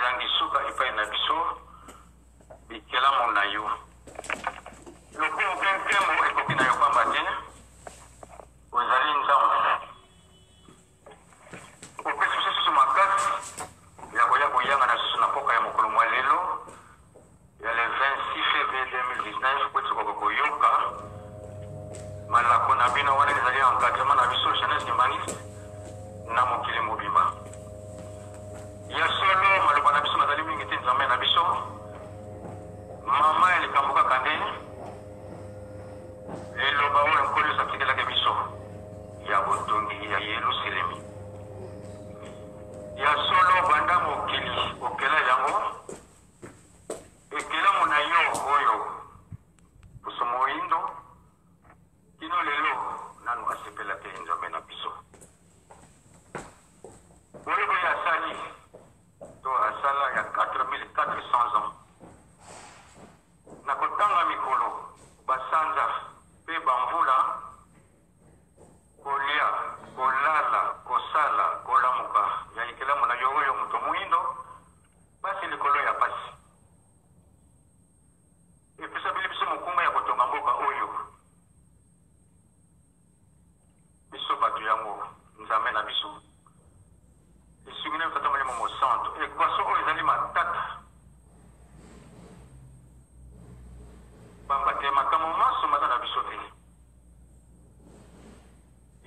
ezangi suka epai na biso bikelamu na yo. Lokumu mpe nkembo ekoki na yo pamba te ozali Nzambe. Opesi biso susu makasi ya koya koyangana susu na mpoka ya mokolo mwa lelo ya le 26 février 2019 mpo tokoka koyoka malako na bino wana ezali encadrement na biso jeunesse kimbanguiste na mokili mobimba. Ya solo maloba na biso mazali mingi te Nzambe na biso mama ya likambo kaka nde liloba oyo Nkolo Yesu atikelaki biso ya botongi ya Yelusalemi. Ya solo banda mokili okela yango ekelamu na yo oyo poso moindo kino lelo nanu asepela te Nzambe na biso. Oyo ye asali to asala ya 4400 ans na kotanga mikolo, basanza mpe bamvula, kolia, kolala, kosala, kolamuka ya ekelamu na yo oyo moto moindo, pasi likolo ya pasi. Epesabeli biso mokumba ya kotonga mboka oyo. Biso bato yango, Nzambe na biso, lisungi na yo Tata Molimo Mosantu, equation oyo ezali matata, pamba te makambo manso maza na biso te.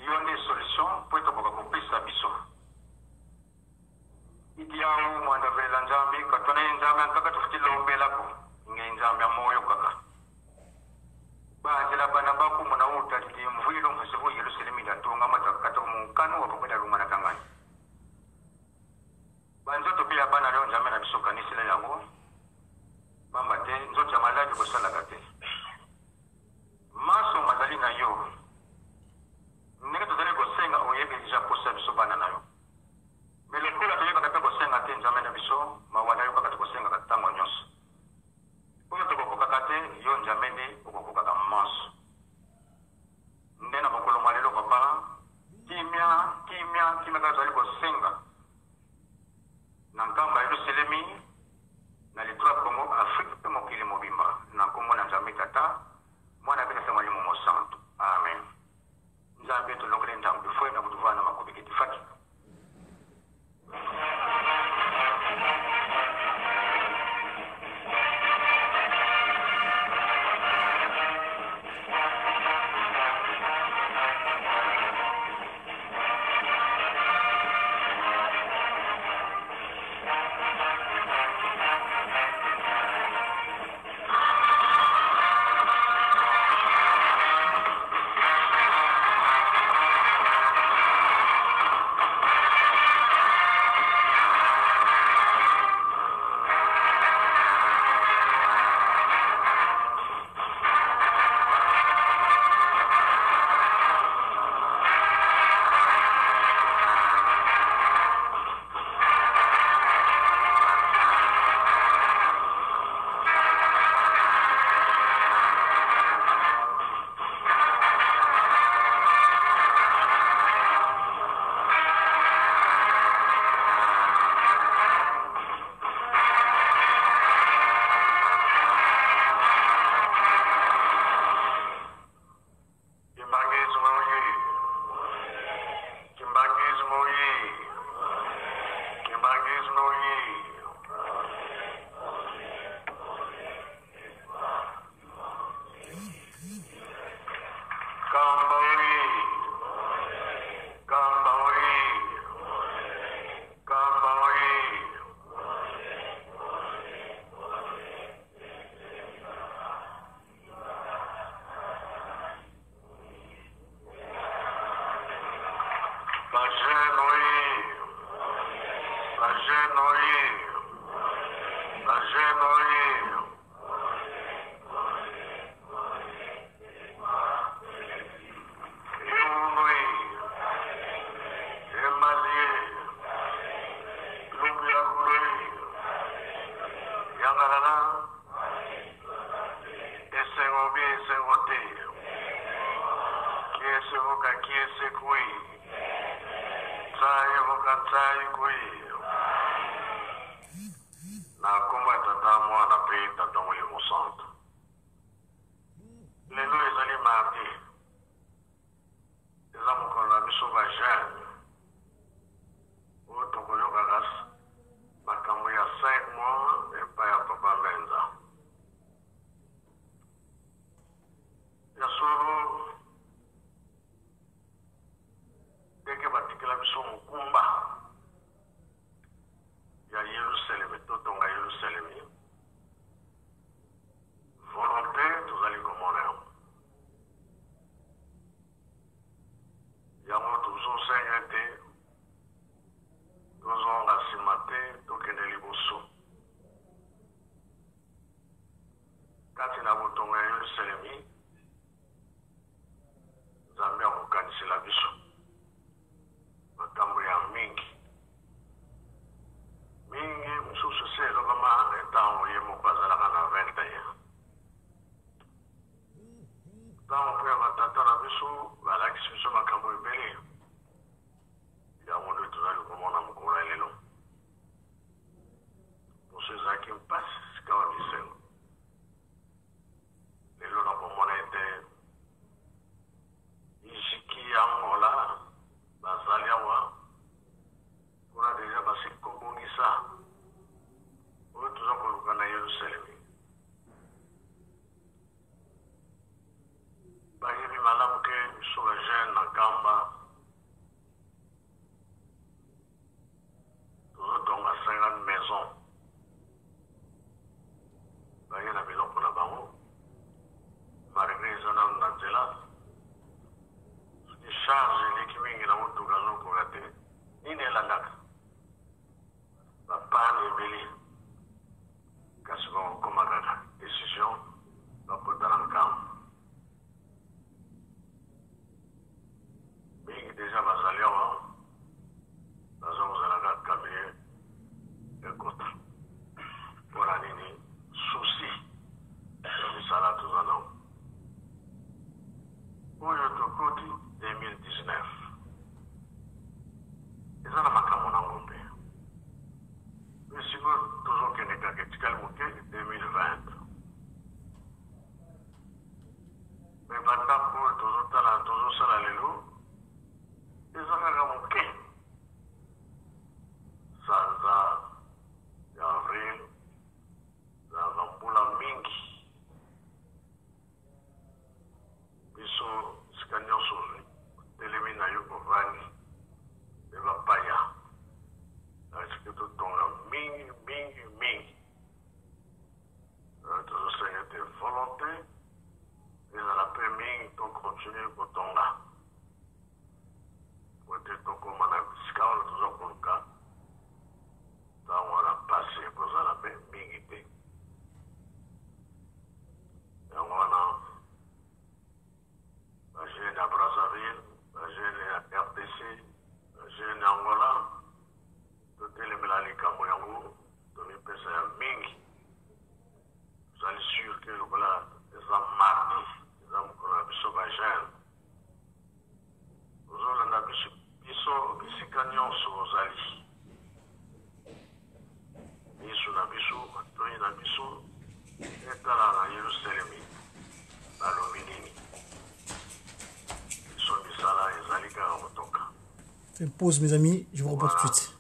Yo nde solution mpo ete okoka kopesa biso Idiau mwanda vela Nzambi katwana ye Nzambi ankaka tufuti lombelako nge Nzambi amoyo kaka banzela bana baku mona uta lidi mvwilo mvusivu Yerusalemi ndatonga mata kata munkanu wa pakwenda lumana kangani banzoto pe ya bana leo Nzambe na biso kanisela yango pamba te nzoto ya maladi kosalaka te manso mazali na yo ndenge tozali kosenga oyebi deja posa biso bana na yo Mais lokola toyebaka pe kosenga te Nzambe na biso, mawa na yo kaka tokosengaka tango nyonso. Oyo tokokokaka te, yo Nzambe nde okokokaka manso. Nde na mokolo mwa lelo papa, kimia, kimia, kimia kaka tozali kosenga na nkamba Yelusalemi, na littoral Congo, Afrique pe mokili mobimba, na nkombo na Nzambe Tata, Mwana pe na Molimo Mosantu. Amen. Nzambe tolokele ntango bifwe na kutuvana makobike tifaki. Kimbanguisme oye! Kimbanguisme oye! Kimbanguisme oye! Kamba oye! Kamba oye! Kamba oye! Ba jeune oye! Ba jeune oye! Ba jeune oye! Eunui! Emalie! Lumbu ya kuloi! Yangalala! Esengo bi esengo te. Kiese voka kiese kui. Tsayi voka tsayi kui. mpe Tata Molimo Santu. Lelo ezali mardi, eza mokolo na biso ba jeune oyo tokoyokaka makambo ya 5 mois epai ya Papa Mbenza. Ya solo ndenge batikela biso mokumba ya Yelusalemi, totonga Yelusalemi, volonte tozali komona yango. Yango tozosenga ete tozonga nsima te, tokende liboso kati na botonga ya Yelusalemi. Nzambe akokanisela biso makambo ya mingi mingi mosusu se elobama ntango ye moko azalaka na 21 ntango mpe ya batata na biso balakisi biso makambo ebele yango nde tozali komona mokolo ya lelo mosu ezalaki mpasi sikawa bisengo Lelo nakomona ete Ijiki ya Angola bazali awa kuna deja basili kobongisa oyo toza koluka na Yerusalemi. Bayebi malamu ke biso ba jeune na Nkamba tozotonga 50 maison baye na biloko na bango malgre eza nanu na nzela soki charge eleki mingi na motuka azokoka te nini elandaka bapane ebele kasi bakokoma kaka decision bakota na nkambo mingi deja bazali awa baza kozala kaka kamie ekota mpona nini susi ya misala toza nango oyo tokoti 2019 eza na makambo nango mpe mpe sikoyo tozokende kaka etikali moke 2020 Mais ba ndako oyo tozotala tozosala lelo eza kaka moke. Sanza ya avril ezalaka mbula mingi, biso esika nyonso ozwi otelemi na yo ovandi mpe bapaya esika totonga mingi mingi mingi. Tozosenga ete volonte ezala mpe mingi to continue kotonga po ete tokoma na bisika wana toza koluka. Ntango wana mpasi ekozala mpe mingi te. Yango wana ba jeune ya Brazzaville, ba jeune ya RDC, ba jeune ya Angola, totelemela likambo yango, tomipesa ya mingi. Tozali sur ke lokola eza mardi, eza mokolo na biso ba jeune, ozolanda biso biso bisika nyonso ozali, miso na biso, matoi na biso etala na Yerusalemi balobi nini. Biso misala ezali kaka kotoka. Fais pause mes amis, je vous reprends tout de suite.